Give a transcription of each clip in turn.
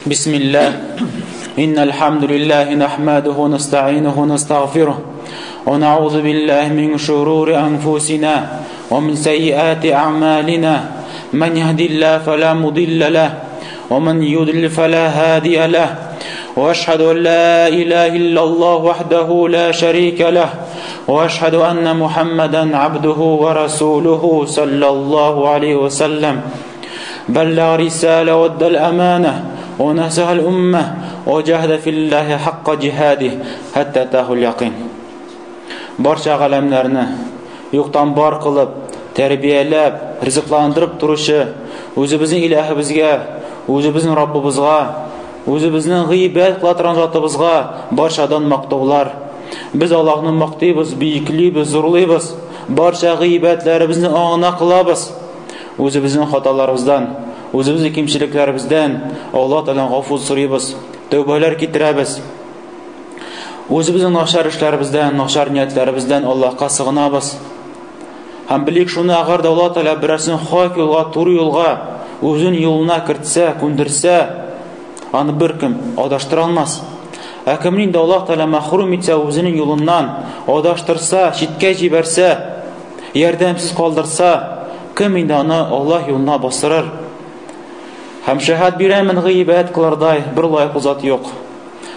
بسم الله إن الحمد لله نحمده ونستعينه ونستغفره ونعوذ بالله من شرور أنفسنا ومن سيئات أعمالنا من يهدي الله فلا مضل له ومن يضلل فلا هادي له وأشهد أن لا إله إلا الله وحده لا شريك له وأشهد أن محمدا عبده ورسوله صلى الله عليه وسلم بلغ رسالة وادى الأمانة ونصح الأمة وجاهد في الله حق جهاده حتى أتاه اليقين. Барча галәмнәрне юктан бар кылып, тәрбияләп, ризыкландырып торучы үзебезнең илаһыбызга, үзебезнең Раббыбызга, үзебезнең гыйбадәт кыла торган затыбызга барчадан мактаулар. Без Аллаһны мактыйбыз, бөеклибез, зурлыйбыз. Барча гыйбадәтләребезне аңына кылабыз. Үзебезнең хаталарыбыздан, үзебезнең кимчелекләребездән Аллаһ Тәгаләдән гафу сорыйбыз, тәүбәләр китерәбез. Үзебезнең начар эшләребездән, начар ниятләребездән Аллаһка сыгынабыз. Һәм белик шуны, әгәр дә Аллаһ Тәгалә берәрсен хак юлга, туры юлга, үзен юлына кертсә, күндерсә, аны беркем адаштыра алмас. Ә кемне инде Аллаһ Тәгалә мәхрүм итсә үзенең юлыннан, адаштырса, читкә җибәрсә, ярдәмсез калдырса, кем инде аны Аллаһ юлына бастырыр? Һәм шәһәд бирәмен гыйбадәт кылырдай бер лаеклы зат юк.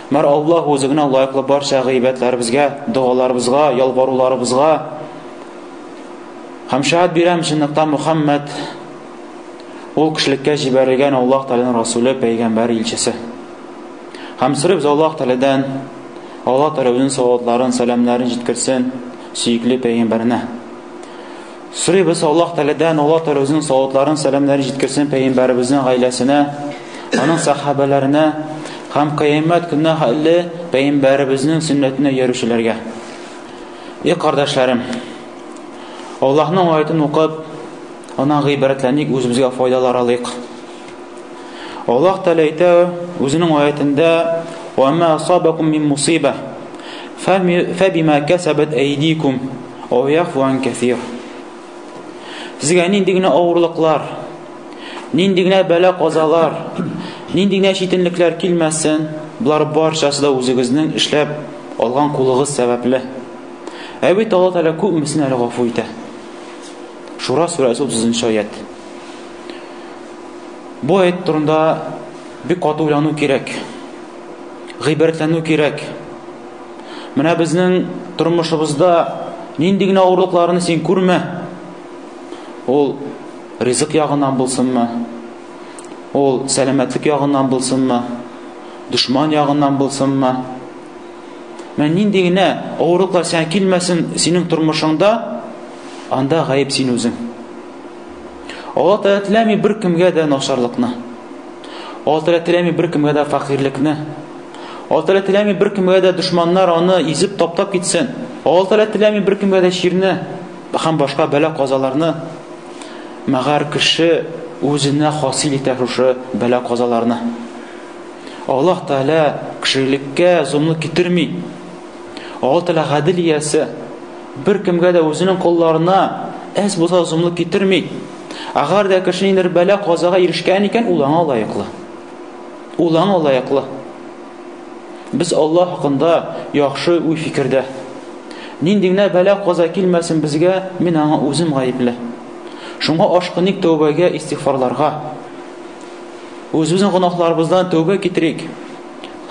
Мәр Аллаһ үзе генә лаеклы барча гыйбадәтләребезгә, догаларыбызга, ялваруларыбызга. Һәм шәһәд бирәм чынлыкта Мухаммад ул кешелеккә җибәрелгән Аллаһ Тәгаләнең Расуле, пәйгамбәр, илчесе. Һәм сорыйбыз Аллаһ Тәгаләдән, Аллаһ Тәгалә үзенең салаватларын, сәламнәрен җиткерсен сөекле пәйгамбәренә. Сорыйбыз Аллаһ Тәгаләдән, Аллаһ Тәгалә үзенең салаватларын, сәламнәрен җиткерсен пәйгамбәребезнең гаиләсенә, аның сахабәләренә һәм кыямәт көненә хәтле пәйгамбәребезнең сөннәтенә йөрүчеләргә. И кардәшләрем, Аллаһның аятын укып, аннан гыйбрәтләник, үзебезгә файдалар алыйк. Аллаһ Тәгалә әйтә үзенең аятендә: "Ва ма асабакум мин мусиба фабима касабат айдикум ва яфу ан касир." Сезгә нинди генә авырлыклар, нинди генә бәла-казалар, нинди генә читенлекләр килмәсен, болар барчасы да үзегезнең эшләп алган кулыгыз сәбәпле. Ә бит Аллаһ Тәгалә күпмесен әле гафу итә. Шура сүрәсе 30 аят. Бу аят турында бик каты уйлану кирәк. Гыйбрәтләнү кирәк. Менә безнең тормышыбызда нинди генә авырлыкларны син күрмә. Ул ризык ягыннан булсынмы? Ул сәламәтлек ягыннан булсынмы? Дошман ягыннан булсынмы? Менә нинди генә авырлыклар сиңа килмәсен синең тормышыңда, анда гаеп син үзең. Алла Тәгалә теләми беркемгә дә начарлыкны. Алла Тәгалә теләми беркемгә дә фәкыйрьлекне. Алла Тәгалә теләми беркемгә дә дошманнар аны изеп таптап китсен. Алла Тәгалә теләми беркемгә дә чирне һәм башка бәла-казаларны. Мәгәр кеше үзенә хасил итә шушы бәла-казаларны. Аллаһ Тәгалә кешелеккә золымлык китерми. Аллаһ Тәгалә гадел иясе. Беркемгә дә үзенең колларына әз булса золымлык китерми. Әгәр дә кеше ниндидер бәла казага ирешкән икән, ул аңа лаеклы. Ул аңа лаеклы. Без Аллаһ хакында яхшы уй фикердә. Нинди генә бәла каза килмәсен безгә, мин аңа үзем гаепле. Шуңа ашкыныйк тәүбәгә, истигъфарларга. Үзебезнең гөнаһларыбыздан тәүбә китерик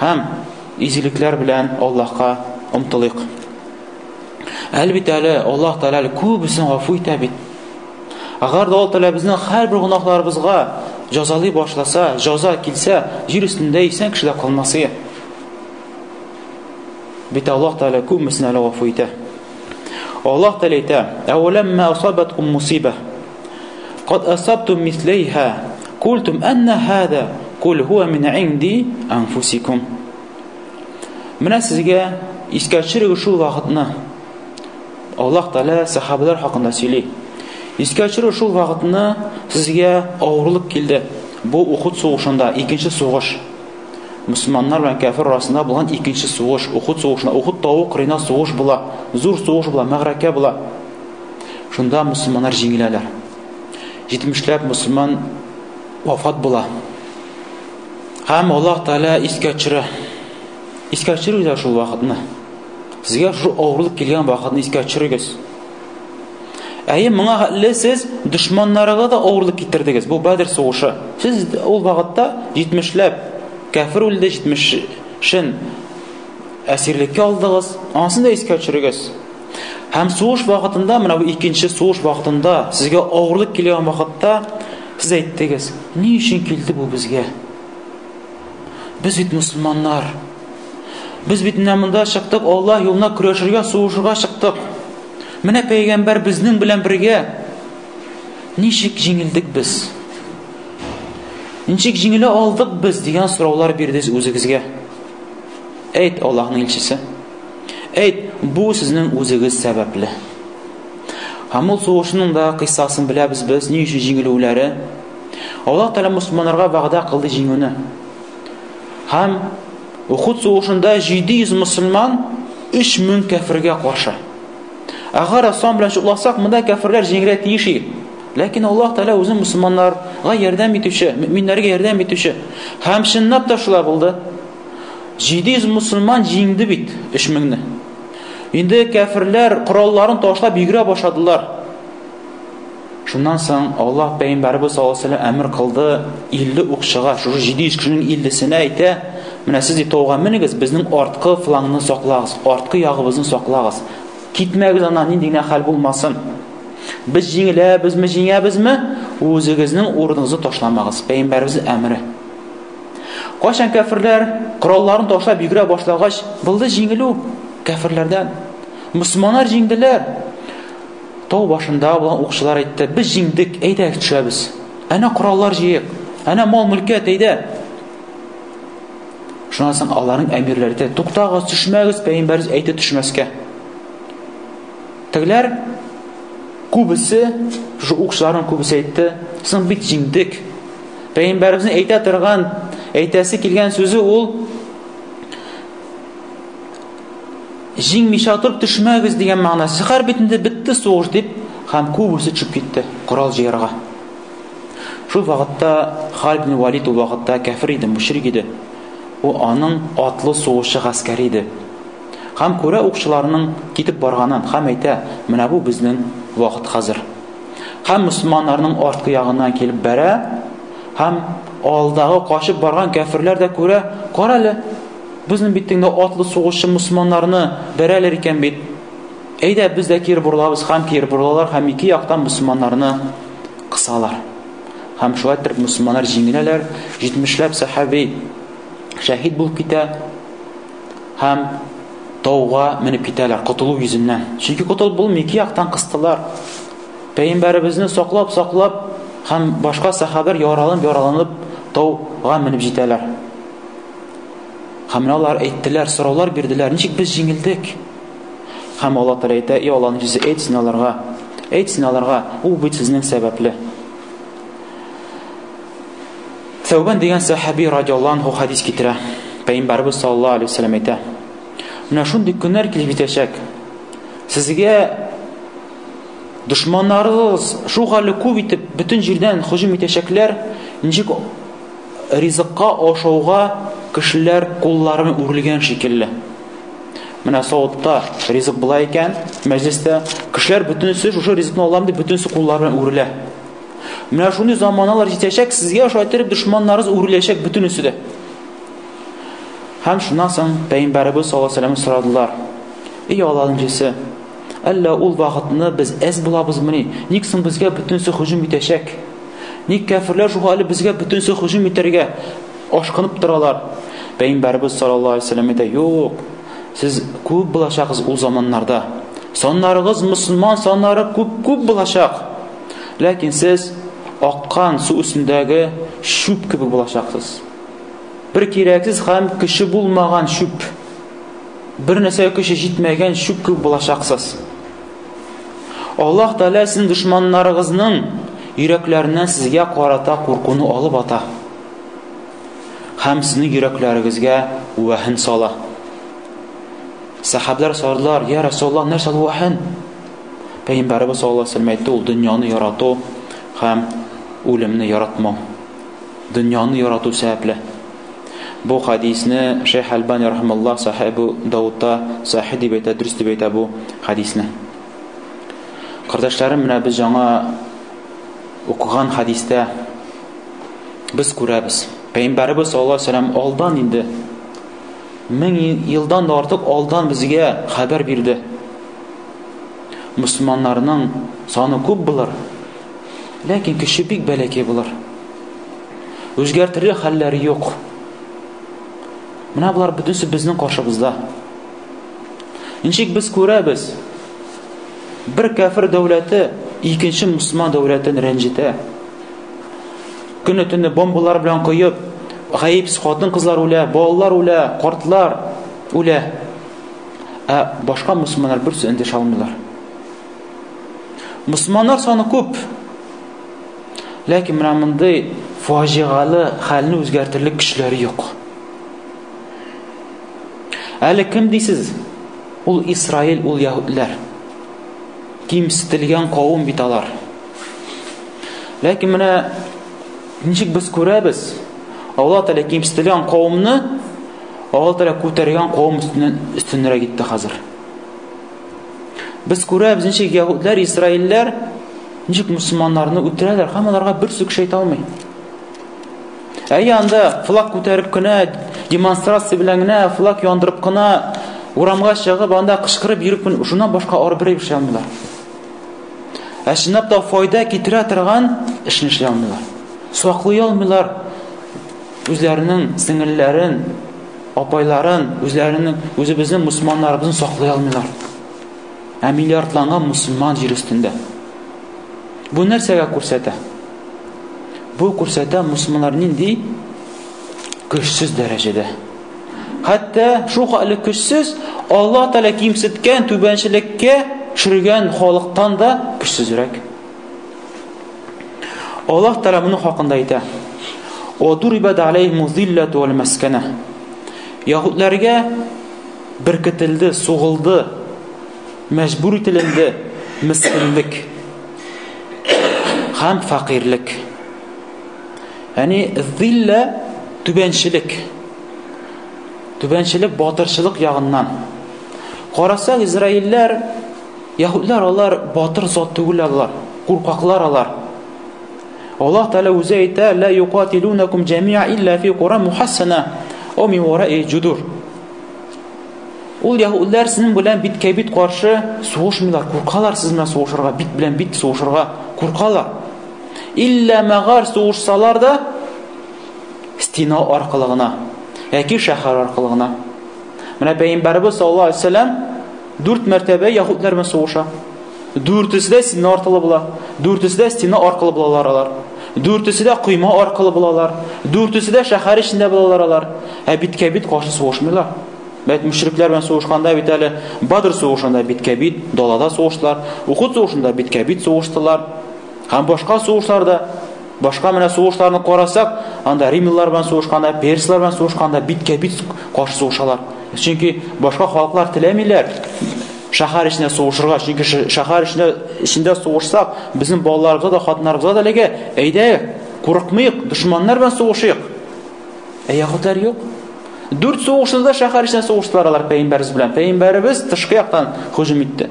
һәм изгелекләр белән Аллаһка омтылыйк. Әлбәттә әле Аллаһ Тәгалә әле күбесен гафу итә бит. Әгәр дә Аллаһ Тәгалә безнең һәрбер гөнаһларыбызга җәзалый башласа, җәза килсә, җир өстендә исән кеше дә калмас иде. Бит Аллаһ Тәгалә күбесен әле гафу итә. Аллаһ Тәгалә әйтә: "Әүәләммә асабаткум мусиба кад асабтум мислейха культум анна хада кул хуа мин инди анфусикум." Менә сезгә искә төшерегез шул вакытны. Аллаһ Тәгалә сахабалар хакында сөйли. Искә төшерегез шул вакытны, сезгә авырлык килде. Бу Ухуд сугышында, икенче сугыш. Мусульманнар белән кәфер арасында булган икенче сугыш, Ухуд сугышында, Ухуд тавы кырыенда сугыш була. Зур сугыш була, мәгърәкә була. Шунда мусульманнар җиңеләләр. 70ләп мусульман вафат була. Һәм Аллаһ Тәгалә искә төшерә. Искә төшерегез әле шул вакытны. Сезгә шул авырлык килгән вакытны искә төшерегез. Әйе, моңа хәтле сез дошманнарыгызга да авырлык китердегез. Бу Бәдр сугышы. Сез ул вакытта 70ләп кәфер үлде, 70-шен әсирлеккә алдыгыз. Анысын да искә төшерегез. Һәм сугыш вакытында, менә бу икенче сугыш вакытында, сезгә авырлык килгән вакытта сез әйттегез, ни өчен килде бу безгә? Без бит мусульманнар. Без бит менә монда чыктык, Аллаһ юлына көрәшергә, сугышырга чыктык. Менә пәйгамбәр безнең белән бергә. Ничек җиңелдек без? Ничек җиңелә алдык без дигән сораулар бирдегез үзегезгә. Әйт, Аллаһның илчесе. Әйт, бу сезнең үзегез сәбәпле. Һәм ул сугышның да кыйссасын беләбез без, ни өчен җиңелүләре. Аллаһ Тәгалә мусульманнарга вәгъдә кылды җиңүне. Һәм Ухуд сугышында 700 мусульман 3000 кәфергә каршы. Әгәр сан белән чутласак, монда кәферләр җиңелә тиеш иде. Ләкин Аллаһ Тәгалә үзе мусульманнарга ярдәм итүче, мөминнәргә ярдәм итүче. Һәм чынлап та шулай булды. 700 мусульман җиңде бит 3000-не. Инде кәферләр коралларын ташлап йөгерә башладылар. Шуннан соң Аллаһ пәйгамбәребез саллаллаһу алейһи әмер кылды 50 укчыга, шушы 700 кешенең 50-сенә әйтә, менә сез ди тауга менегез, безнең арткы флангны саклагыз, арткы ягыбызны саклагыз. Китмәгез аннан нинди генә хәл булмасын. Без җиңеләбезме, җиңәбезме, үзегезнең урыныгызны ташламагыз. Пәйгамбәребезнең әмере. Кайчан кәферләр коралларын ташлап йөгерә башлагач, булды җиңелү кәферләрдән. Мусульманнар җиңделәр. Тау башында булган укчылар әйтте, без җиңдек, әйдә төшәбез. Әнә кораллар җыйык, әнә мал-мөлкәт, әйдә. Шуннан соң аларның әмирләре әйтә, туктагыз, төшмәгез, пәйгамбәребез әйтте төшмәскә. Тегеләр күбесе, шушы укчыларның күбесе әйтте, соң бит җиңдек. Пәйгамбәребезнең әйтә торган, әйтәсе килгән сүзе ул җиңмичә торып төшмәгез дигән мәгънә. Сәхәр бит инде бетте сугыш дип, һәм күбесе төшеп китте корал җыярга. Шул вакытта Халид ибн Валид ул вакытта кәфер иде, мушрик иде. Ул аның атлы сугышчы гаскәре иде. Һәм күрә укчыларның китеп барганын һәм әйтә, менә бу безнең вакыт хәзер. Һәм мөселманнарның арткы ягыннан килеп бәрә, һәм алдагы качып барган кәферләр дә күрә, кара әле, безнең бит инде атлы сугышчы мөселманнарны бәрәләр икән бит. Әйдә, без дә кире борылабыз, һәм кире борылалар, һәм ике яктан мөселманнарны кысалар. Һәм шулай итеп мөселманнар җиңеләләр, 70ләп сәхаби шәһид булып китә һәм тауга менеп китәләр, котылу йөзеннән. Чөнки котылып булмый, ике яктан кыстылар. Пәйгамбәребезне саклап-саклап һәм башка сәхабәләр яраланып-яраланып тауга менеп җитәләр. Һәм менә алар әйттеләр, сораулар бирделәр, ничек без җиңелдек? Һәм Алла Тәгалә әйтә, "И Аллаһның илчесе, әйт син аларга, әйт син аларга, ул бит сезнең сәбәпле." Сәүбән дигән сәхаби радиаллаһу анһу хадис китерә. Пәйгамбәребез саллаллаһу алейһи вәсәлләм әйтә: "Менә шундый көннәр килеп җитәчәк. Сезгә дошманнарыгыз шул хәлле күп итеп бөтен җирдән һөҗүм итәчәкләр, ничек ризыкка ашауга кешеләр куллары белән үрелгән шикелле. Менә савытта ризык була икән, мәҗлестә кешеләр бөтенесе шушы ризыкны алам дип бөтенесе куллары белән үрелә. Менә шундый заманалар җитәчәк, сезгә шулай итеп дошманнарыгыз үреләчәк бөтенесе дә. Һәм шуннан соң Пәйгамбәребез саллаллаһу алейһи вәсәлләм сорадылар. Эй Аллаһның илчесе, әллә ул вакытны без әз булабызмыни? Ник соң безгә бөтенесе һөҗүм итәчәк? Ник кәферләр шул әле безгә бөтенесе һөҗүм итәргә ашкынып торалар? Пәйгамбәребез саллаллаһу алейһи вәсәлләм әйтә, юк, сез күп булачаксыз ул заманнарда. Саннарыгыз мусульман саннары күп-күп булачак. Ләкин сез аккан су өстендәге чүп кебек булачаксыз. Бер кирәксез һәм көче булмаган чүп. Бер нәрсәгә көче җитмәгән чүп кебек булачаксыз. Аллаһ Тәгалә сезнең дошманнарыгызның йөрәкләреннән сезгә карата куркуны алып ата. Һәм сезнең йөрәкләрегезгә вәһен сала. Сәхаблар сорадылар: "Я Расулаллаһ, нәрсә ул вәһен?" Пәйгамбәребез саллаллаһу алейһи ва сәлләм әйтте, ул дөньяны ярату һәм үлемне яратмау. Дөньяны ярату сәбәпле. Бу хадисне Шейх Альбани рахималлах Сахих Әбу Даудта сахих дип әйтә, дөрес дип әйтә бу хадисне. Кардәшләрем, менә без яңа укыган хадистә без күрәбез. Пәйгамбәребез саллаллаһу алейһи вәсәлләм алдан инде 1000 елдан да артык алдан безгә хәбәр бирде. Мусульманнарның саны күп булыр, ләкин көче бик бәләкәй булыр. Үзгәртерлек хәлләре юк. Менә болар бөтенесе безнең каршыбызда. Ничек без күрәбез? Бер кәфер дәүләте икенче мусульман дәүләтен рәнҗетә. Көне төне бомбалар белән коеп, гаепсез хатын-кызлар үлә, балалар үлә, картлар үлә. Ә башка мусульманнар берсе эндәшә алмыйлар. Мусульманнар саны күп. Ләкин менә мондый фаҗигалы хәлне үзгәртерлек көчләре юк. Әле кем дисез? Ул Исраил, ул яһүдләр. Кимсетелгән кавым бит алар. Ләкин менә ничек без күрәбез, Алла Тәгалә кимсетелгән кавымны Алла Тәгалә күтәргән кавым өстеннән өстенрәк итте хәзер. Без күрәбез, ничек яһүдләр, исраилләр ничек мусульманнарны үтерәләр һәм аларга бер сүз әйтә алмый. Әйе, анда флаг күтәреп кенә, демонстрация белән генә, флаг яндырып кына урамга чыгып, анда кычкырып йөреп, шуннан башка ары бер эшли алмыйлар. Ә чынлап та файда китерә торган эшне эшли алмыйлар. Саклый алмыйлар үзләренең сеңелләрен, апайларын, үзләренең, үзебезнең мусульманнарыбызны саклый алмыйлар. Ә миллиардланган мусульман җир өстендә. Бу нәрсәгә күрсәтә? Бу күрсәтә мусульманнар нинди көчсез дәрәҗәдә. Хәтта шул хәтле көчсез, Алла Тәгалә кимсеткән, түбәнчелеккә төшергән халыктан да көчсезрәк. Аллаһ Тәгалә моның хакында әйтә. Одурибат алейхиму зиллату вал маскана. Яһүдләргә беркетелде, сугылды, мәҗбүр ителенде мескенлек һәм фәкыйрьлек. Ягъни зилла түбәнчелек. Түбәнчелек батырчылык ягыннан. Карасак, израильләр, яһүдләр алар батыр зат түгел алар, куркаклар алар. Аллаһ Тәгалә үзе әйтә: "Ла юкатилунакум җамиа илля фи кура мухассана ау мин вараи җудур." Ул яһүдләр сезнең белән биткә-бит каршы сугышмыйлар, куркалар сезнең белән сугышырга, бит белән бит сугышырга куркалар. Илля мәгәр сугышсалар да стена аркылы гына, яки шәһәр аркылы гына. Менә Пәйгамбәребез саллаллаһу алейһи вәсәлләм дүрт мәртәбә яһүдләр белән сугыша. Дүртесе дә стена аркылы була. Дүртесе дә стена аркылы булалар алар. Дүртесе дә койма аркылы булалар. Дүртесе дә шәһәр эчендә булалар алар. Ә биткә бит каршы сугышмыйлар. Бәт мөшрикләр белән сугышканда бит әле Бадр сугышында биткә бит далада сугыштылар. Ухуд сугышында биткә бит сугыштылар. Һәм башка сугышларда башка менә сугышларны карасак, анда римлылар белән сугышканда, перслар белән сугышканда биткә бит каршы сугышалар. Чөнки башка халыклар теләмиләр шәһәр эчендә сугышырга, чөнки шәһәр эчендә эчендә сугышсак, безнең балаларыбызга да, хатыннарыбызга да эләгә. Әйдә, курыкмыйк, дошманнар белән сугышыйк. Ә яһүдләр юк. Дүрт сугышны да шәһәр эчендә сугыштылар алар пәйгамбәребез белән. Пәйгамбәребез тышкы яктан һөҗүм итте.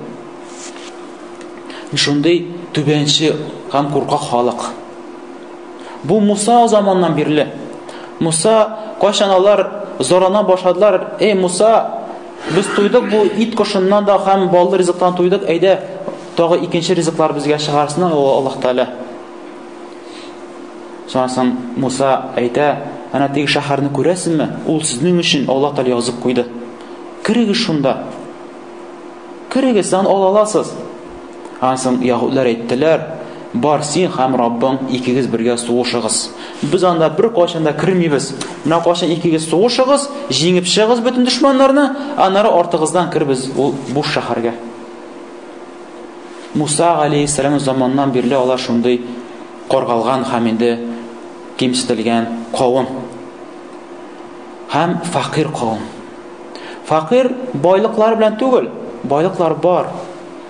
Шундый түбәнче һәм куркак халык. Бу Муса заманнан бирле. Муса кайчан алар зорлана башладылар, "Эй Муса, без туйдык бу ит кошыннан да һәм баллы ризыктан туйдык, әйдә, тагы икенче ризыклар безгә чыгарсын Аллаһ Тәгалә." Шуннан соң Муса әйтә, "Әнә теге шәһәрне күрәсезме? Ул сезнең өчен Аллаһ Тәгалә язып куйды. Керегез шунда. Керегез, аны ала аласыз. Аннан соң яһүдләр әйттеләр, бар син һәм Раббың икегез бергә сугышыгыз. Без анда бер кайчан да кермибез. Менә кайчан икегез сугышыгыз, җиңеп чыгыгыз бөтен дошманнарны, аннары артыгыздан кербез ул буш шәһәргә. Муса алейһиссәлам заманнан бирле алар шундый каргалган һәм инде кимсетелгән кавым. Һәм фәкыйрь кавым. Фәкыйрь байлыклары белән түгел, байлыклары бар,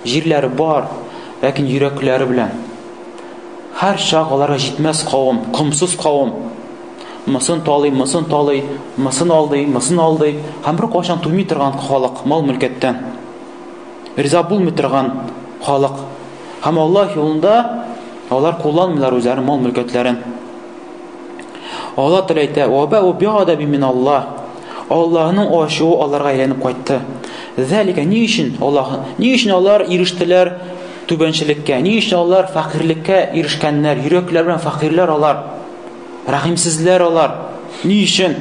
җирләре бар, ләкин йөрәкләре белән. Һәр чак аларга җитмәс кавым, комсыз кавым. Мосын талый, мосын талый, мосын алдый, мосын алдый. Һәм бер кайчан туймый торган халык мал-мөлкәттән. Риза булмый торган халык. Һәм Аллаһ юлында алар кулланмыйлар үзләренең мал-мөлкәтләрен. Алла Тәгалә әйтә: "Ва бa'у би'адабин мин Аллаһ". Аллаһның ачуы аларга әйләнеп кайтты. Зәлика ни өчен Аллаһ, ни өчен алар ирештеләр түбәнчелеккә? Ни өчен алар фәкыйрьлеккә ирешкәннәр? Йөрәкләр белән фәкыйрьләр алар. Рәхимсезләр алар. Ни өчен?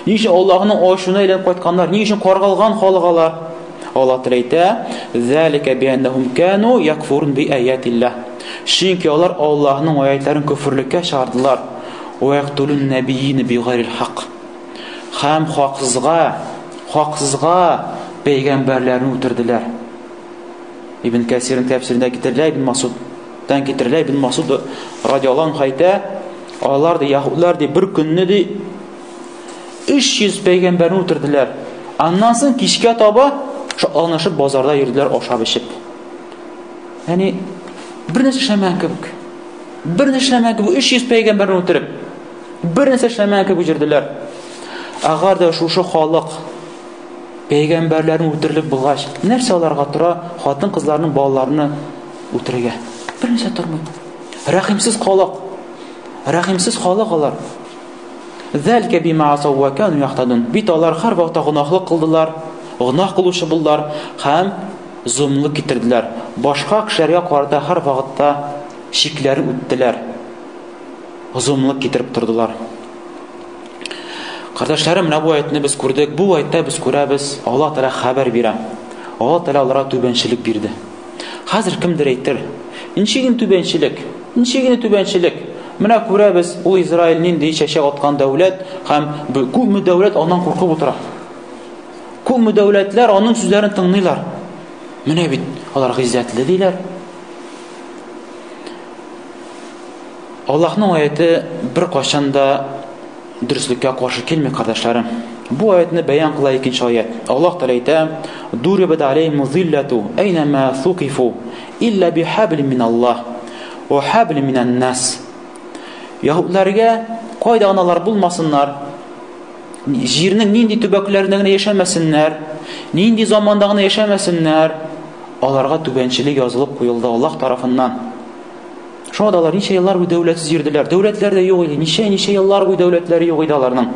Ни өчен Аллаһның ачуына әйләнеп кайтканнар? Ни өчен каргалган халык алар? Алла Тәгалә әйтә: "Зәлика бианнахум кану якфурун би аятиллаһ". Чөнки алар Аллаһның аятларын көферлеккә чыгардылар. Ва яктулун набийин бигайрил хак. Һәм хаксызга, хаксызга пәйгамбәрләрне үтерделәр. Ибн Кәсирнең тәфсирендә китерелә, Ибн Масудтан китерелә, Ибн Масуд радиаллаһу анһу әйтә, алар ди, яһүдләр ди, бер көнне ди 300 пәйгамбәрне үтерделәр. Аннан соң кичкә таба шатланышып базарда йөрделәр ашап эчеп. Ягъни бер нәрсә эшләмәгән кебек. Бер нәрсә эшләмәгән кебек 300 пәйгамбәрне үтереп, бер нәрсә эшләмәгән кебек йөрделәр. Әгәр дә шушы халык пәйгамбәрләрне үтерелеп булгач, нәрсә аларга тора хатын-кызларның балаларны үтерергә? Бер нәрсә тормый. Рәхимсез халык. Рәхимсез халык алар. Зәлкә бима асау ва кану яхтадун. Бит алар һәр вакытта гөнаһлык кылдылар, гөнаһ кылучы булдылар һәм золымлык китерделәр. Башка кешеләргә карата һәр вакытта чикләрен үттеләр. Золымлык китереп тордылар. Кардәшләрем, менә бу аятны без күрдек. Бу аятта без күрәбез, Аллаһ Тәгалә хәбәр бирә. Аллаһ Тәгалә аларга түбәнчелек бирде. Хәзер кемдер әйтер, ничек инде түбәнчелек? Ничек инде түбәнчелек? Менә күрәбез, ул Израиль нинди чәчәк аткан дәүләт һәм күпме дәүләт аннан куркып утыра. Күпме дәүләтләр аның сүзләрен тыңлыйлар. Менә бит алар гыйззәтле диләр. Аллаһның аяте бер кайчан да дөреслеккә каршы килми, кардәшләрем. Бу аятны бәян кыла икенче аят. Аллаһ Тәгалә әйтә: "Дурибат алейхим зиллату айнама сукифу илла бихаблин мин Аллаһ ва хаблин минан нас". Яһүдләргә кайда гына алар булмасыннар, җирнең нинди төбәкләрендә генә яшәмәсеннәр, нинди заманда гына яшәмәсеннәр, аларга түбәнчелек язылып куелды Аллаһ тарафыннан. Шуңа да алар ничә еллар буе дәүләтсез йөрделәр. Дәүләтләр дә юк иде. Ничә-ничә еллар буе дәүләтләре юк иде аларның.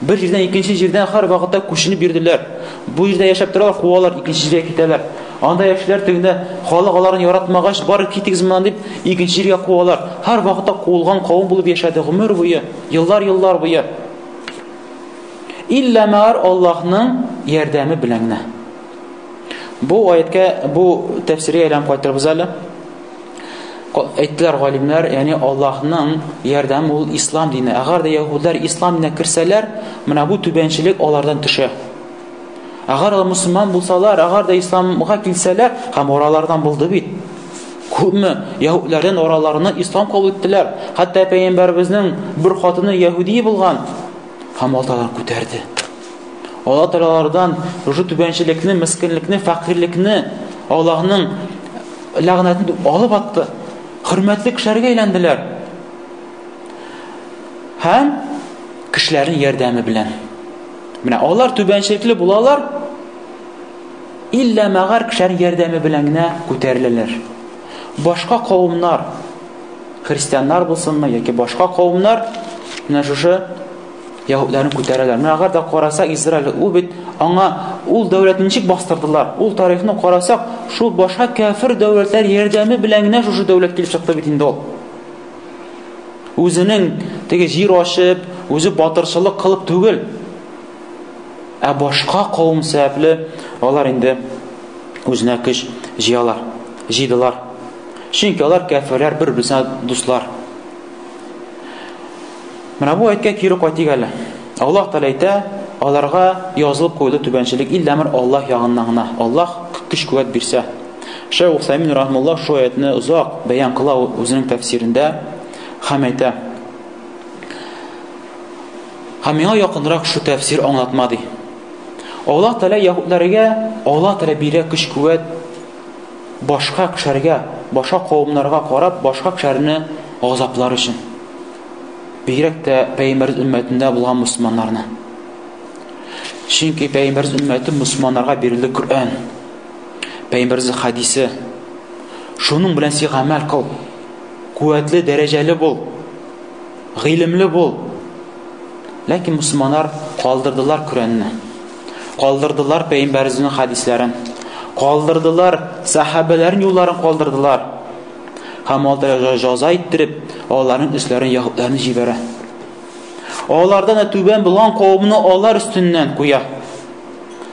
Бер җирдән икенче җирдән һәр вакытта күченеп йөрделәр. Бу җирдә яшәп торалар, куалар, икенче җиргә китәләр. Анда яшьләр тегендә халык аларны яратмагач, бар китегез моннан дип, икенче җиргә куалар. Һәр вакытта куылган кавым булып яшәде гомер буе, еллар-еллар буе. Иллә мәгәр Аллаһның ярдәме белән генә. Бу аятькә, бу тәфсиргә әйләнеп кайтырбыз әле. Әйттеләр галимнәр, ягъни Аллаһның ярдәме ул ислам дине. Әгәр дә яһүдләр ислам диненә керсәләр, менә бу түбәнчелек алардан төшә. Әгәр алар мусульман булсалар, әгәр дә исламга килсәләр, һәм аралардан булды бит. Күпме яһүдләрдән араларына ислам кабул иттеләр. Хәтта пәйгамбәребезнең бер хатыны яһүди булган һәм алар күтәрде. Алла Тәгаләдән шушы түбәнчелекне, мескенлекне, фәкыйрьлекне Аллаһның ләгънәтен алып атты. Хөрмәтле кешеләргә әйләнделәр. Һәм кешеләрнең ярдәме белән. Менә алар түбәнчелекле булалар, иллә мәгәр кешеләрнең ярдәме белән генә күтәреләләр. Башка кавымнар, христианнар булсынмы яки башка кавымнар, менә шушы яһүдләрне күтәрәләр. Менә әгәр дә карасак, Израиль ул бит аңа ул дәүләтне ничек бастырдылар? Ул тарихны карасак, шул башка кәфер дәүләтләр ярдәме белән генә шушы дәүләт килеп чыкты бит инде ул. Үзенең теге җир ачып, үзе батырчылык кылып түгел. Ә башка кавым сәбәпле алар инде үзенә көч җыялар, җыйдылар. Чөнки алар кәферләр бер-берсенә дуслар. Менә бу әйткә кире кайтыйк әле. Аллаһ Тәгалә әйтә, аларга язылып куелды түбәнчелек иллә әмер Аллаһ ягыннан гына. Аллаһ көч куәт бирсә. Шәйх Усаймин рахмуллаһ шу аятны озак бәян кыла үзенең тәфсирендә һәм әйтә. Һәм миңа якынрак шу тәфсир аңлатма ди. Аллаһ Тәгалә яһүдләргә Аллаһ Тәгалә бирә көч куәт башка кешеләргә, башка кавымнарга карап, башка кешеләрне газаплар өчен. Бигрәк тә пәйгамбәребез өммәтендә булган мусульманнарны. Чөнки пәйгамбәребез өммәте мусульманнарга бирелде Коръән. Пәйгамбәребез хадисе. Шуның белән син гамәл кыл. Куәтле, дәрәҗәле бул. Гыйлемле бул. Ләкин мусульманнар калдырдылар Коръәнне. Калдырдылар пәйгамбәребезнең хадисләрен. Калдырдылар сахабәләрнең юлларын калдырдылар. Һәм алар җаза иттереп, аларның өсләрен яһүдләрне җибәрә. Алардан да түбән булган кавымны алар өстеннән куя.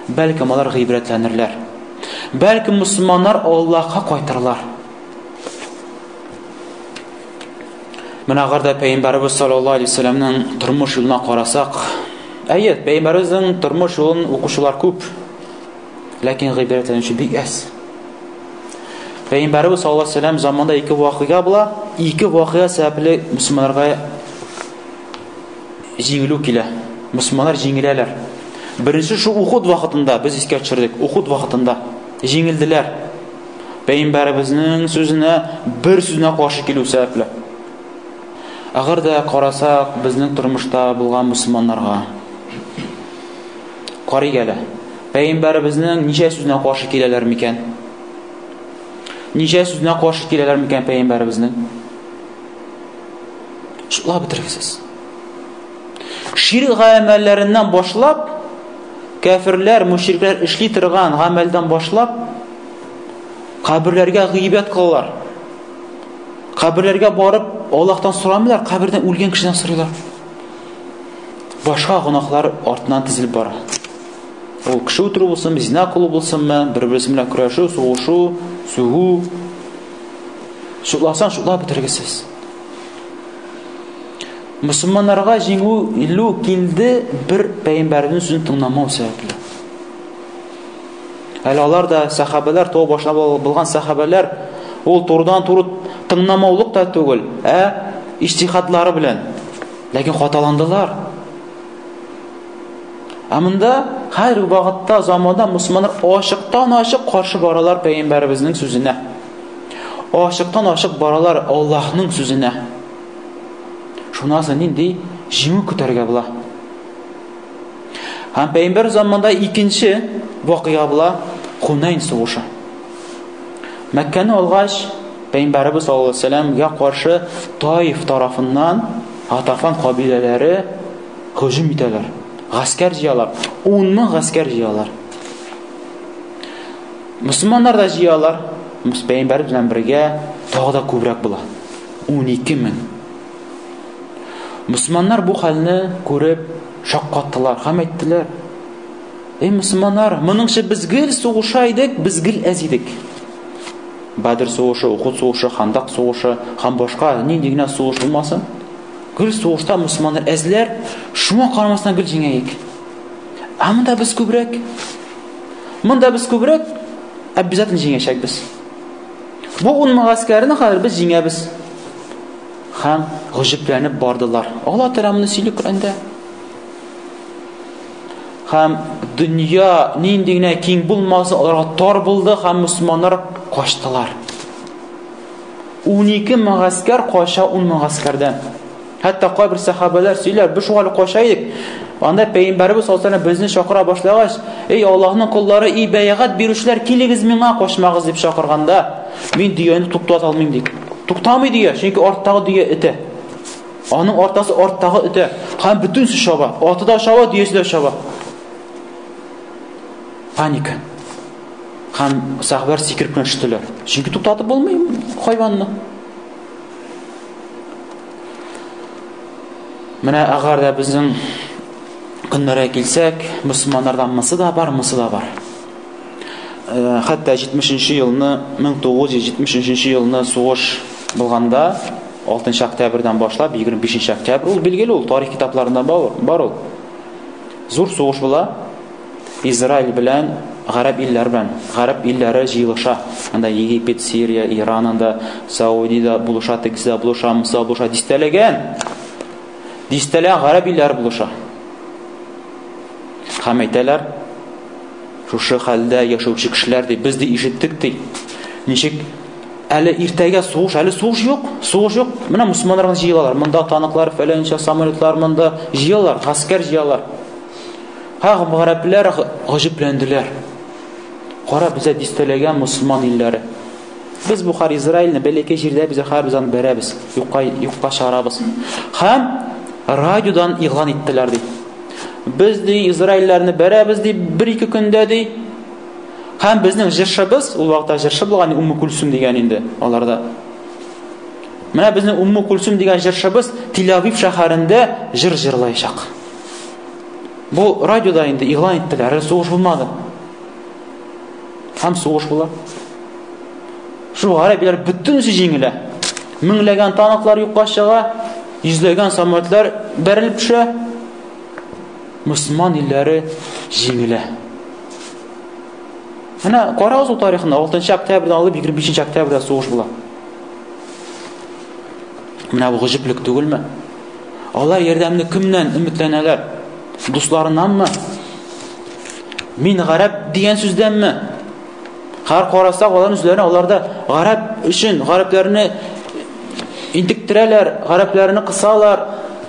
Бәлкем алар гыйбрәтләнерләр. Бәлкем мусульманнар Аллаһка кайтырлар. Менә әгәр дә Пәйгамбәребез саллаллаһу алейһи вәсәлләмнең тормыш юлына карасак, әйе, Пәйгамбәребезнең тормыш юлын укучылар күп, ләкин гыйбрәтләнүче бик әз. Пәйгамбәребез саллаллаһу алейһи вәсәлләм заманында ике вакыйга була, ике вакыйга сәбәпле мусульманнарга җиңелү килә. Мусульманнар җиңеләләр. Беренче шу Ухуд вакытында без искә төшердек. Ухуд вакытында җиңелделәр. Пәйгамбәребезнең сүзенә бер сүзенә каршы килү сәбәпле. Әгәр дә карасак, безнең тормышта булган мусульманнарга карыйк әле. Пәйгамбәребезнең ничә сүзенә каршы киләләр микән? Ничә сүзенә каршы киләләр микән пәйгамбәребезнең? Шутлап бетергесез. Ширк гамәлләреннән башлап, кәферләр, мушрикләр эшли торган гамәлдән башлап, каберләргә гыйбәт кылалар. Каберләргә барып, Аллаһтан сорамыйлар, кабердән үлгән кешедән сорыйлар. Башка гөнаһлар артыннан тезелеп бара. Ул кеше үтерү булсын, зина кылу булсынмы, бер-берсе белән көрәшү, сугышу, сүгү. Шутласаң, шутлап бетергесез. Мусульманнарга җиңү илү килде бер пәйгамбәрнең сүзен тыңламау сәбәпле. Әле алар да сахабәләр, тау башына булган сахабәләр, ул турыдан-туры тыңламаулык та түгел, ә иҗтихадлары белән. Ләкин хаталандылар. Ә монда һәр вакытта заманда мусульманнар ачыктан-ачык каршы баралар пәйгамбәребезнең сүзенә. Ачыктан-ачык баралар Аллаһның сүзенә. Шуннан соң нинди җиңү көтәргә була? Һәм пәйгамбәр заманында икенче вакыйга була Хунайн сугышы. Мәккәне алгач, пәйгамбәребез саллаллаһу алейһи вәсәләмгә каршы Таиф тарафыннан Гатафан кабиләләре һөҗүм итәләр. Гаскәр җыялар. 10 мең гаскәр җыялар. Мусульманнар да җыялар. Пәйгамбәр белән бергә тагы да күбрәк була. 12 мең. Мусульманнар бу хәлне күреп шаккаттылар һәм әйттеләр: "Эй мусульманнар, моныңчы без гел сугыша идек, без гел әз идек. Бәдр сугышы, Ухуд сугышы, Хандак сугышы һәм башка нинди генә сугыш булмасын, гел сугышта мусульманнар әзләр, шуңа карамастан гел җиңәек. Ә монда без күбрәк. Монда без күбрәк, обязательно җиңәчәкбез. Бу ун мең гаскәрне хәзер без җиңәбез. Һәм гаҗәпләнеп бардылар. Алла Тәгалә моны сөйли Коръәндә. Һәм дөнья нинди генә киң булмасын, аларга тар булды һәм мусульманнар качтылар. 12 мең гаскәр кача 10 мең гаскәрдән. Хәтта кайбер сәхабәләр сөйләр, без шуңа кача идек. Анда пәйгамбәребез саллаллаһу алейһи безне чакыра башлагач, эй Аллаһның коллары, эй бәйгать бирүчеләр, килегез миңа, качмагыз дип чакырганда, мин дөяне туктата алмыйм ди. Туктамый дөя, чөнки арттагы дөя этә. Аның артасы арттагы этә. Һәм бөтенесе чаба. Аты да чаба, дөясе дә чаба. Паника. Һәм сәхабәләр сикереп кенә төштеләр. Чөнки туктатып булмый хайванны. Менә әгәр дә безнең көннәргә килсәк, мөселманнарда мысы да бар, мысы да бар. Э, хәтта 70 елны, 1973 елны сугыш булганда, 6 октябрьдән башлап 25 октябрь, ул билгеле ул тарих китапларында бар ул. Зур сугыш була. Израиль белән гарәп илләре белән. Гарәп илләре җыелыша. Анда Египет, Сирия, Иран анда, Сауди да булыша, тегесе дә булыша, монысы да булыша. Дистәләгән. Дистәләгән гарәп илләре булыша. Һәм әйтәләр, шушы хәлдә яшәүче кешеләр ди, без ди ишеттек ди. Ничек Әле иртәгә сугыш, әле сугыш юк, сугыш юк. Менә мусульманнар гына җыелалар. Монда танклар, фәләнчә самолетлар монда җыялар, гаскәр җыялар. Һә, гарәпләр гаҗәпләнделәр. Кара бездә дистәләгән мусульман илләре. Без бу хәр Израильне бәләкәй җирдә без хәр без аны бәрәбез, юкка юкка чыгарабыз. Һәм радиодан игълан иттеләр ди. Без ди Израильләрне бәрәбез ди бер-ике көндә ди. Һәм безнең җырчыбыз, ул вакытта җырчы булган Умму Кульсум дигән инде аларда. Менә безнең Умму Кульсум дигән җырчыбыз Тель-Авив шәһәрендә җыр җырлаячак. Бу радиода инде игълан иттеләр, әле сугыш булмады. Һәм сугыш була. Шул гарәпләр бөтенесе җиңелә. Меңләгән танклар юкка чыга, йөзләгән самолетлар бәрелеп төшә. Мөселман илләре җиңелә. Менә карагыз ул тарихны, 6 октябрьдән алып 25 октябрьдә сугыш була. Менә бу гаҗәплек түгелме? Алар ярдәмне кемнән өметләнәләр? Дусларыннанмы? Мин гарәп дигән сүздәнме? Хәр карасак, алар үзләрен аларда гарәп өчен гарәпләрне интектерәләр, гарәпләрне кысалар,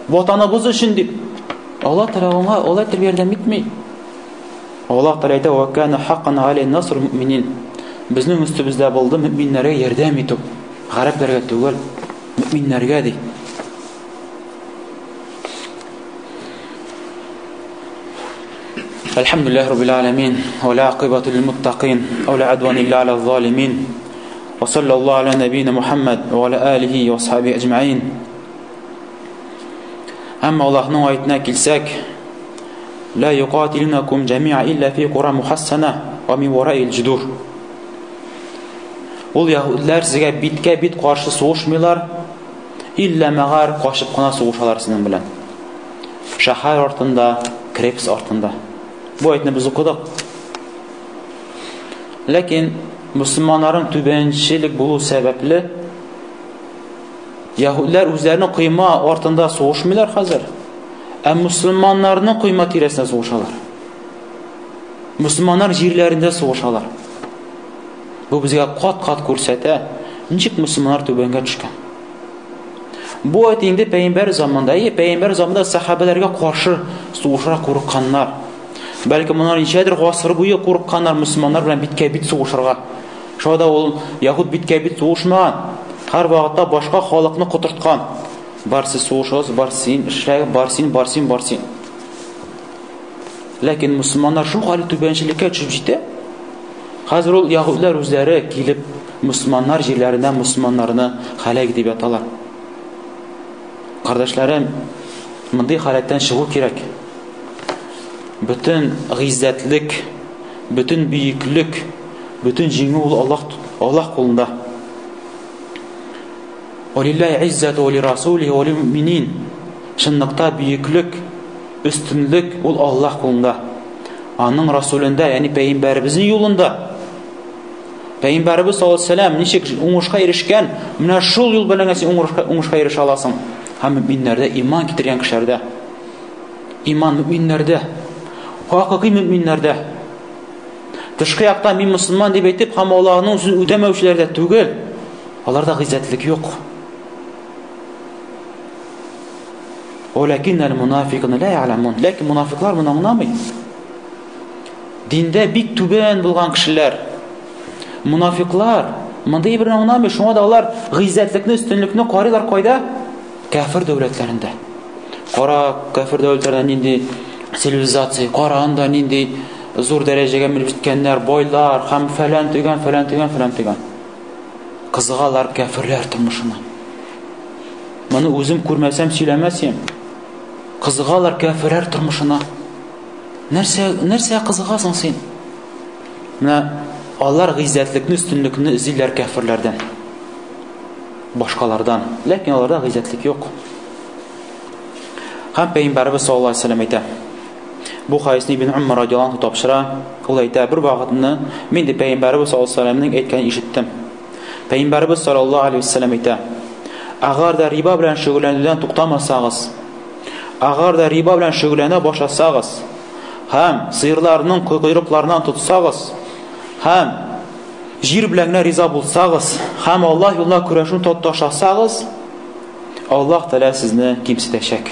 ватаныбыз өчен дип. Алла Тәгалә аңа алай итеп ярдәм итми. Аллаһ Тәгалә әйтә: "Ва кана хаккан галәйна насрул муъминин." Безнең өстебездә булды мөминнәргә ярдәм итү. Гарәпләргә түгел, мөминнәргә ди. Әлхәмдүлилләһ раббил аламин, ва ла акыбату лил муттакин, ва ла адван илля аля залимин. Ва саллаллаһу аля набийна Мухаммад ва аля алихи ва асхабихи аҗмаин. Әмма Аллаһның аятына килсәк, Ла юкатилунакум җамиа илля фи кура мухассана ва мин вараил җудур. Ул яһүдләр сезгә биткә бит каршы сугышмыйлар, илля мәгәр качып кына сугышалар сезнең белән. Шәһәр артында, крепость артында. Бу аятны без укыдык. Ләкин мусульманнарның түбәнчелек булу сәбәпле Яһүдләр үзләренең койма артында сугышмыйлар хәзер. Ә мусульманнарның койма тирәсендә сугышалар. Мусульманнар җирләрендә сугышалар. Бу безгә кат-кат күрсәтә, ничек мусульманнар түбәнгә төшкән. Бу әйт инде пәйгамбәр заманында, әйе, пәйгамбәр заманында сахабәләргә каршы сугышырга курыкканнар. Бәлки моннан ничәдер гасыр буе курыкканнар мусульманнар белән биткә бит сугышырга. Шуңа да ул яһүд биткә бит сугышмаган. Һәр вакытта башка халыкны котырткан. Бар сез сугышыгыз, бар син эшлә, бар син, бар син, бар син. Ләкин мусульманнар шул хәле түбәнчелеккә төшеп җитә. Хәзер ул яһүдләр үзләре килеп мусульманнар җирләренә мусульманнарны һәлак итеп яталар. Кардәшләрем, мондый халәттән чыгу кирәк. Бөтен гыйззәтлек, бөтен бөеклек, бөтен җиңү ул Аллаһ Аллаһ кулында. Валиллаһи иззату ва лирасулихи ва лилмуъминин. Чынлыкта бөеклек, өстенлек ул Аллаһ кулында. Аның Расулендә, ягъни пәйгамбәребезнең юлында. Пәйгамбәребез саллаллаһу алейһи вәсәлләм ничек уңышка ирешкән, менә шул юл белән син уңышка, уңышка ирешә аласың. Һәм мөминнәрдә, иман китергән кешеләрдә. Иман мөминнәрдә. Хакыйкый мөминнәрдә. Тышкы якта мин мөселман дип әйтеп һәм Аллаһның сүзен үтәмәүчеләрдә түгел. Аларда гыйззәтлек юк. Вәләкиннәл мунафикуна ла я'ламун. Ләкин мунафиклар моны аңламый. Диндә бик түбән булган кешеләр, мунафиклар мондый берне аңламый. Шуңа да алар гыйззәтлекне, өстенлекне карыйлар кайда? Кәфер дәүләтләрендә. Кара кәфер дәүләтләрендә нинди цивилизация, кара анда нинди зур дәрәҗәгә менеп җиткәннәр, байлар һәм фәлән төгән, фәлән төгән, фәлән төгән. Кызыгалар кәферләр тормышына. Моны үзем күрмәсәм сөйләмәс идем. Кызыгалар кәферләр тормышына. Нәрсә, нәрсә кызыгасың син? Менә алар гыйззәтлекне, өстенлекне эзлиләр кәферләрдән. Башкалардан. Ләкин аларда гыйззәтлек юк. Һәм Пәйгамбәребез саллаллаһу алейһи вәсәлләм әйтә. Бу хадисне Ибн Умар радиаллаһу анһу тапшыра. Ул әйтә, бер вакытны мин ди Пәйгамбәребез саллаллаһу алейһи вәсәлләмнең әйткәнен ишеттем. Пәйгамбәребез саллаллаһу алейһи вәсәлләм әйтә: Әгәр дә риба белән шөгыльләнүдән туктамасагыз, әгәр дә риба белән шөгыльләнә башласагыз һәм сыерларның койрыкларыннан тотсагыз һәм җир белән генә риза булсагыз һәм Аллаһ юлына көрәшүне ташласагыз, Аллаһ Тәгалә сезне кимсетәчәк.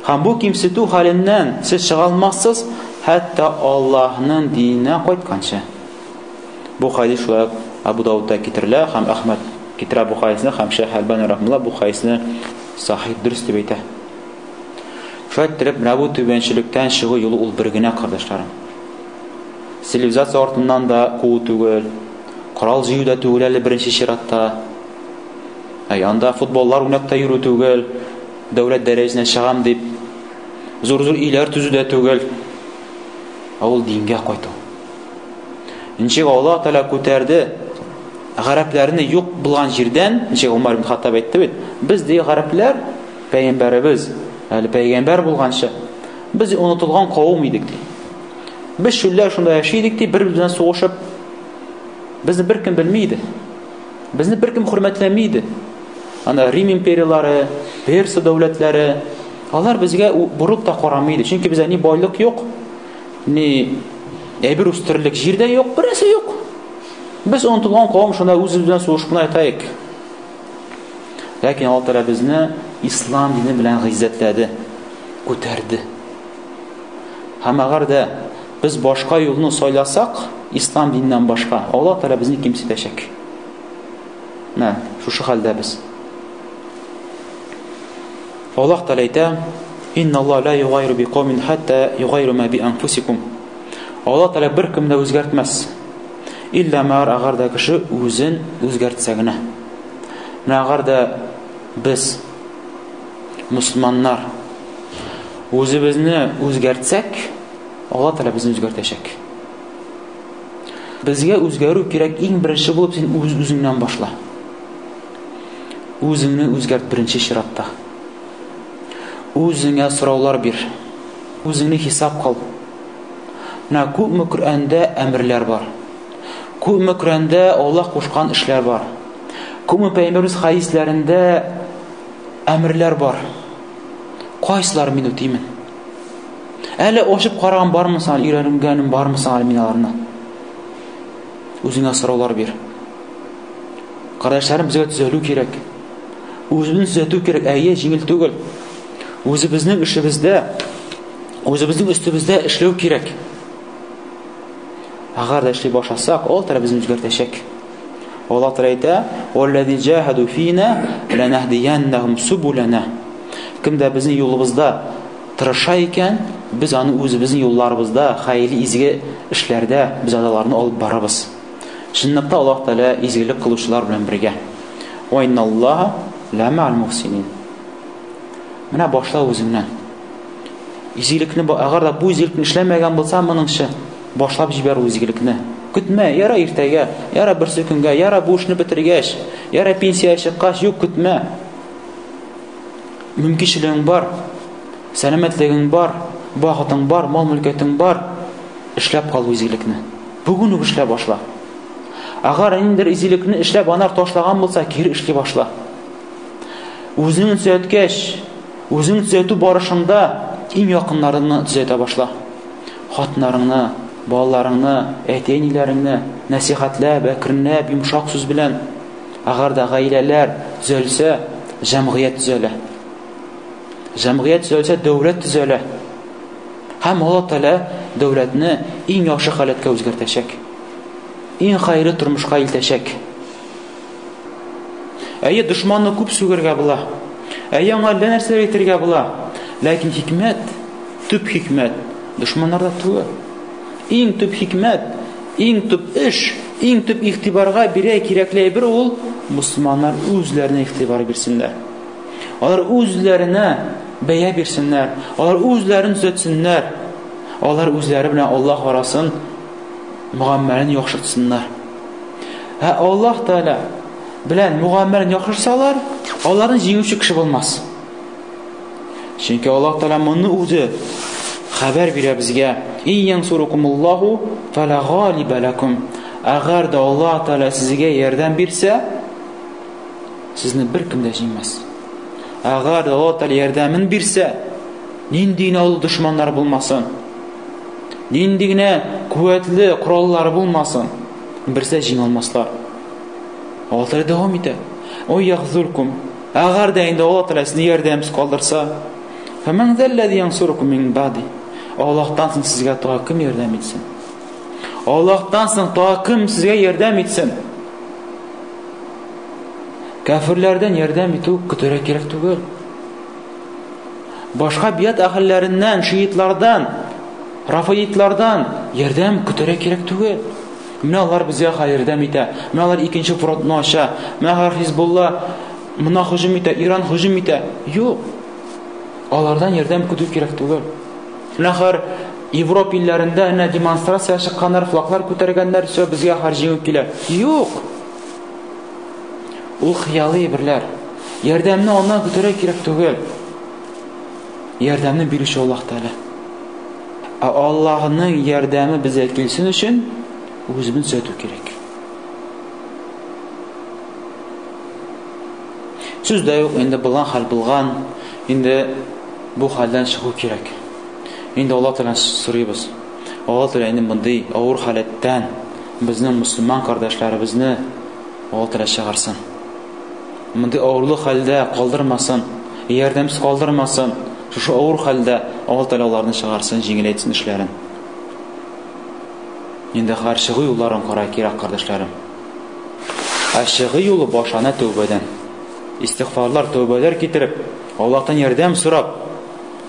Һәм бу кимсетү хәленнән сез чыга алмассыз, хәтта Аллаһның диненә кайтканчы. Бу хәдис шулай ук Абу Даудта китерелә һәм Әхмәд китерә бу хәдисне һәм Шәйх Әлбани рахмулла бу хәдисне сахих дөрес дип әйтә. Шулай иттереп, менә бу түбәнчелектән чыгу юлы ул бер генә, кардәшләрем. Цивилизация артыннан да куу түгел, корал җыю да түгел әле беренче чиратта. Әй, анда футболлар уйнап та йөрү түгел, дәүләт дәрәҗәсенә чыгам дип, зур-зур өйләр төзү дә түгел. Ә ул дингә кайту. Ничек Аллаһ Тәгалә күтәрде гарәпләрне юк булган җирдән, ничек Умар ибн Хаттаб әйтте бит, без ди гарәпләр пәйгамбәребез, әле пәйгамбәр булганчы, без онытылган кавым идек ди. Без чүлдә шунда яши идек ди, бер-бер белән сугышып, безне беркем белми иде. Безне беркем хөрмәтләми иде. Анда Рим империяләре, Перса дәүләтләре, алар безгә борылып та карамый иде. Чөнки бездә ни байлык юк, ни әйбер үстерерлек җир дә юк, бер нәрсә юк. Без онытылган кавым шунда үзебез белән сугышып кына ятаек. Ләкин Аллаһ Тәгалә безне ислам дине белән гыйззәтләде, күтәрде. Һәм әгәр дә без башка юлны сайласак, ислам диненнән башка, Аллаһ Тәгалә безне кимсетәчәк. Менә шушы хәлдә без. Аллаһ Тәгалә әйтә: "Инна Аллаһ ла югайру би каумин хатта югайру ма би анфусикум." Аллаһ Тәгалә беркемне дә үзгәртмәс. Илля мәгәр әгәр дә кеше үзен үзгәртсә генә. Менә әгәр дә без мусульманнар үзебезне үзгәртсәк, Аллаһ Тәгалә безне үзгәртәчәк. Безгә үзгәрү кирәк, иң беренче булып син үз үзеңнән башла. Үзеңне үзгәрт беренче чиратта. Үзеңә сораулар бир. Үзеңне хисап кыл. Менә күпме Коръәндә әмерләр бар. Күпме Коръәндә Аллаһ кушкан эшләр бар. Күпме Пәйгамбәребез хәдисләрендә әмерләр бар. Кайсыларын мин үтимен? Әле ачып караган бармы соң, өйрәнгәнем бармы соң әле мин аларны? Үзеңә сораулар бир. Кардәшләрем, безгә төзәлү кирәк. Үзебезне төзәтү кирәк. Әйе, җиңел түгел. Үзебезнең эшебездә, үзебезнең өстебездә эшләү кирәк. Әгәр дә эшли башласак, ул Тәгалә безне үзгәртәчәк. Алла Тәгалә әйтә: "Валлази җаһаду фина ланаһдияннахум субулана." Кем дә безнең юлыбызда тырыша икән, без аны үзебезнең юлларыбызда, хәерле изге эшләрдә без аларны алып барабыз. Чынлыкта Аллаһ Тәгалә изгелек кылучылар белән бергә. Ва инналлаһа ла мә'ал мухсинин. Менә башла үзеңнән. Изгелекне, әгәр дә бу изгелекне эшләмәгән булса, моныңчы башлап җибәр ул изгелекне. Көтмә, яра иртәгә, яра берсе көнгә, яра бу эшне бетергәч, яра пенсиягә чыккач, юк, көтмә. Мөмкинчелегең бар, сәламәтлегең бар, вакытың бар, мал-мөлкәтең бар, эшләп кал бу изгелекне. Бүген үк эшләп башла. Әгәр ниндидер изгелекне эшләп анар ташлаган булса, кире эшли башла. Үзеңне төзәткәч, үзеңне төзәтү барышында иң якыннарыңны төзәтә башла. Хатыннарыңны, балаларыңны, әти-әниләреңне нәсихәтләп, әкренләп, йомшак сүз белән. Әгәр дә гаиләләр төзәлсә, җәмгыять төзәлә. Җәмгыять төзәлсә, дәүләт төзәлә. Һәм Алла Тәгалә дәүләтне иң яхшы халәткә үзгәртәчәк. Иң хәерле тормышка илтәчәк. Әйе, дошманны күп сүгергә була. Әйе, аңа әллә нәрсәләр әйтергә була. Ләкин хикмәт, төп хикмәт дошманнарда түгел. Иң төп хикмәт, иң төп эш, иң төп игътибарга бирә кирәкле әйбер ул мусульманнар үзләренә игътибар бирсеннәр. Алар үзләренә бәя бирсеннәр, алар үзләрен төзәтсеннәр. Алар үзләре белән Аллаһ арасын мөгамәлен яхшыртсыннар. Ә Аллаһ Тәгалә белән мөгамәлен яхшыртсалар, аларны җиңүче кеше булмас. Чөнки Аллаһ Тәгалә моны үзе хәбәр бирә безгә. Ин янсурукумуллаһу фала галиба лакум. Әгәр дә Аллаһ Тәгалә сезгә ярдәм бирсә, сезне беркем дә җиңмәс. Әгәр дә Аллаһ Тәгалә ярдәмен бирсә, нинди генә ул дошманнар булмасын, нинди генә куәтле кораллары булмасын, Берсе җиңә алмаслар. Алла Тәгалә дәвам итә. Ой яхзуркум. Әгәр дә инде Алла Тәгалә сезне ярдәмсез калдырса, фәмән зәлләзи янсурукум мин бади. Аллаһтан соң сезгә тагы кем ярдәм итсен? Аллаһтан соң тагы кем сезгә ярдәм итсен? Кәфирләрдән ярдәм итү көтәргә кирәк түгел. Башка бият әһелләреннән, шиитлардан, рафаитлардан ярдәм көтәргә кирәк түгел. Менә алар безгә ярдәм итә. Менә алар икенче фронтны ача. Менә алар Хизбулла мына һөҗүм итә, Иран һөҗүм итә. Юк. Алардан ярдәм көтү кирәк түгел. Менә хәзер Европа илләрендә әнә демонстрация чыкканнар, флаглар күтәргәннәр, все, безгә хәзер җиңү килә. Юк. Ул хыялый әйберләр. Ярдәмне аннан көтәргә кирәк түгел. Ярдәмне бирүче Аллаһ Тәгалә. Ә Аллаһның ярдәме безгә килсен өчен үзебезне төзәтү кирәк. Сүз дә юк, инде булган хәл булган, инде бу хәлдән чыгу кирәк. Инде Аллаһ Тәгаләдән сорыйбыз. Аллаһ Тәгалә инде мондый авыр халәттән безнең мусульман кардәшләребезне Аллаһ Тәгалә чыгарсын. Мондый авырлы хәлдә калдырмасын, ярдәмсез калдырмасын. Шушы авыр хәлдә Аллаһ Тәгалә аларны чыгарсын, җиңеләйтсен эшләрен. Инде һәр чыгу юлларын карай кирәк, кардәшләрем. Ә чыгу юлы башлана тәүбәдән. Истигъфарлар, тәүбәләр китереп, Аллаһтан ярдәм сорап,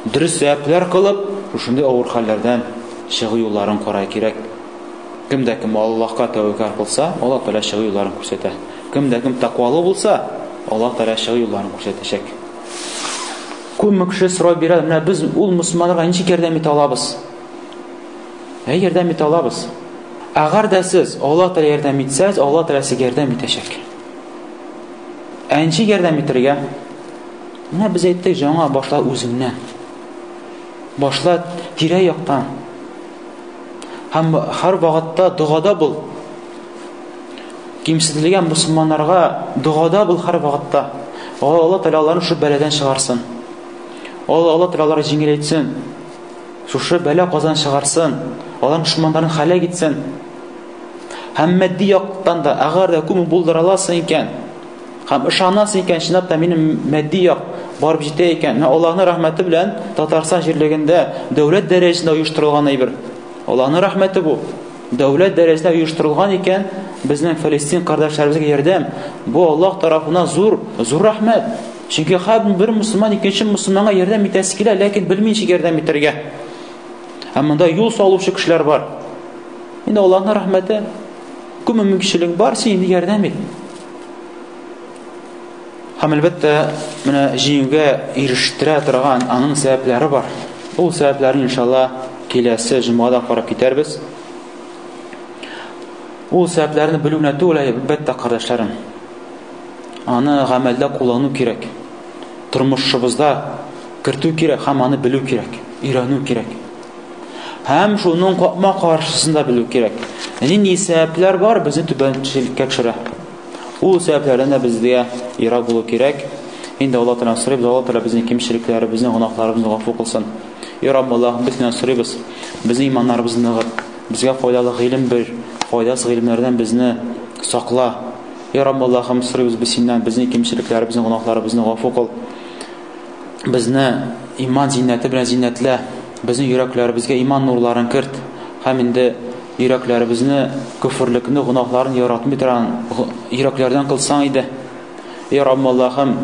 дөрес сәбәпләр кылып, шушындый авыр хәлләрдән чыгу юлларын карай кирәк. Кем дә кем Аллаһка тәвәккәл кылса, Аллаһ Тәгалә чыгу юлларын күрсәтә. Кем дә кем тәкъвалы булса, Аллаһ Тәгалә чыгу юлларын күрсәтәчәк. Күпме кеше сорау бирә, менә без ул мөселманнарга ничек ярдәм итә алабыз? Ә ярдәм итә алабыз. Әгәр дә сез Аллаһ Тәгалә ярдәм итсәгез, Аллаһ Тәгалә сезгә ярдәм итәчәк. Ә ничек ярдәм итәргә? Менә без әйттек, жаңа башла үзеңнән. Башла тирә-яктан. Һәм һәр вакытта догада бул. Кимсетелгән мусульманнарга догада бул һәр вакытта. Алла Тәгалә аларны шушы бәладән чыгарсын. Алла Тәгалә аларны җиңеләйтсен. Шушы бәла казан чыгарсын. Аларның дошманнарын һәлак итсен. Һәм матди яктан да, әгәр дә күпме булдыра аласың икән, һәм ышанасың икән, чынлап та минем матди як барып җитә икән. Менә Аллаһның рәхмәте белән Татарстан җирлегендә дәүләт дәрәҗәсендә оештырылган әйбер. Аллаһның рәхмәте бу. Дәүләт дәрәҗәсендә оештырылган икән, безнең Фалестин кардәшләребезгә ярдәм. Бу Аллаһ тарафыннан зур, зур рәхмәт. Чөнки һәр бер мусульман икенче мусульманга ярдәм итәсе килә, ләкин белми ничек ярдәм итәргә. Ә монда юл салучы кешеләр бар. Инде Аллаһның рәхмәте, күпме мөмкинчелең бар, син инде ярдәм ит. Һәм әлбәттә, менә җиңүгә ирештерә торган аның сәбәпләре бар. Ул сәбәпләрне иншалла киләсе җомгада карап китәрбез. Ул сәбәпләрне белү генә түгел, әлбәттә, кардәшләрем. Аны гамәлдә куллану кирәк. Тормышыбызда кертү кирәк һәм аны белү кирәк, өйрәнү кирәк. Һәм шуның капма каршысын да белү кирәк. Нинди сәбәпләр бар безне түбәнчелеккә төшерә. Ул сәбәпләрдән дә безгә ерак булу кирәк. Инде Аллаһ Тәгаләдән сорыйбыз, Аллаһ Тәгалә безнең кимчелекләребезне, гөнаһларыбызны гафу кылсын. Я Рабб Аллаһ, без синнән сорыйбыз, безнең иманнарыбызны ныгыт, безгә файдалы гыйлем бир, файдасыз гыйлемнәрдән безне сакла. Я Рабб Аллаһым, сорыйбыз без синнән, безнең кимчелекләребезне, гөнаһларыбызны гафу кыл. Безне иман зиннәте белән зиннәтлә, безнең йөрәкләребезгә иман нурларын керт һәм инде йөрәкләребезне көферлекне, гөнаһларын яратмый торган йөрәкләрдән кылсаң иде. Я Рабб Аллаһым,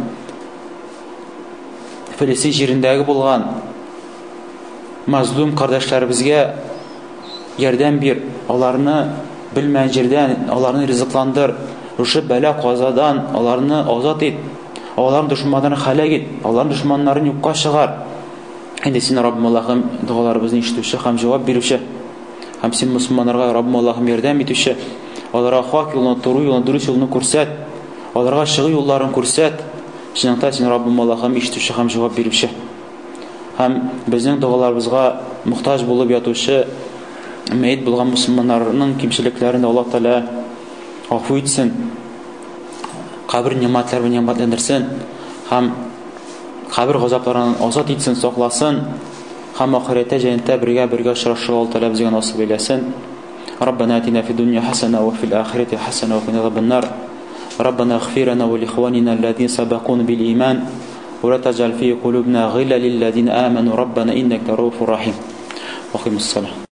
Филистин җирендәге булган мазлум кардәшләребезгә ярдәм бир, аларны белмәгән җирдән аларны ризыкландыр, шушы бәла казадан аларны азат ит. Аларның дошманнарын һәлак ит, аларның дошманнарын юкка чыгар. Инде син, Раббым Аллаһым, догаларыбызны ишетүче һәм җавап бирүче. Һәм син мусульманнарга, Раббым Аллаһым, ярдәм итүче. Аларга хак юлны, туры юлны, дөрес юлны күрсәт. Аларга чыгу юлларын күрсәт. Чынлыкта син, Раббым Аллаһым, ишетүче һәм җавап бирүче. Һәм безнең догаларыбызга мохтаҗ булып ятучы мәет булган мусульманнарның кимчелекләрен Аллаһ Тәгалә гафу итсен. Кабер ниматлар белән ниматландырсын һәм кабер газапларыннан азат итсен, сакласын һәм ахирәттә җәннәттә бергә-бергә очрашырга Аллаһ Тәгалә безгә насыйп әйләсен. ربنا آتنا في الدنيا حسنة وفي الآخرة حسنة وقنا عذاب النار. ربنا اغفر لنا ولإخواننا الذين سبقونا بالإيمان ولا تجعل في قلوبنا غلا للذين آمنوا ربنا إنك رؤوف رحيم. وقم الصلاة.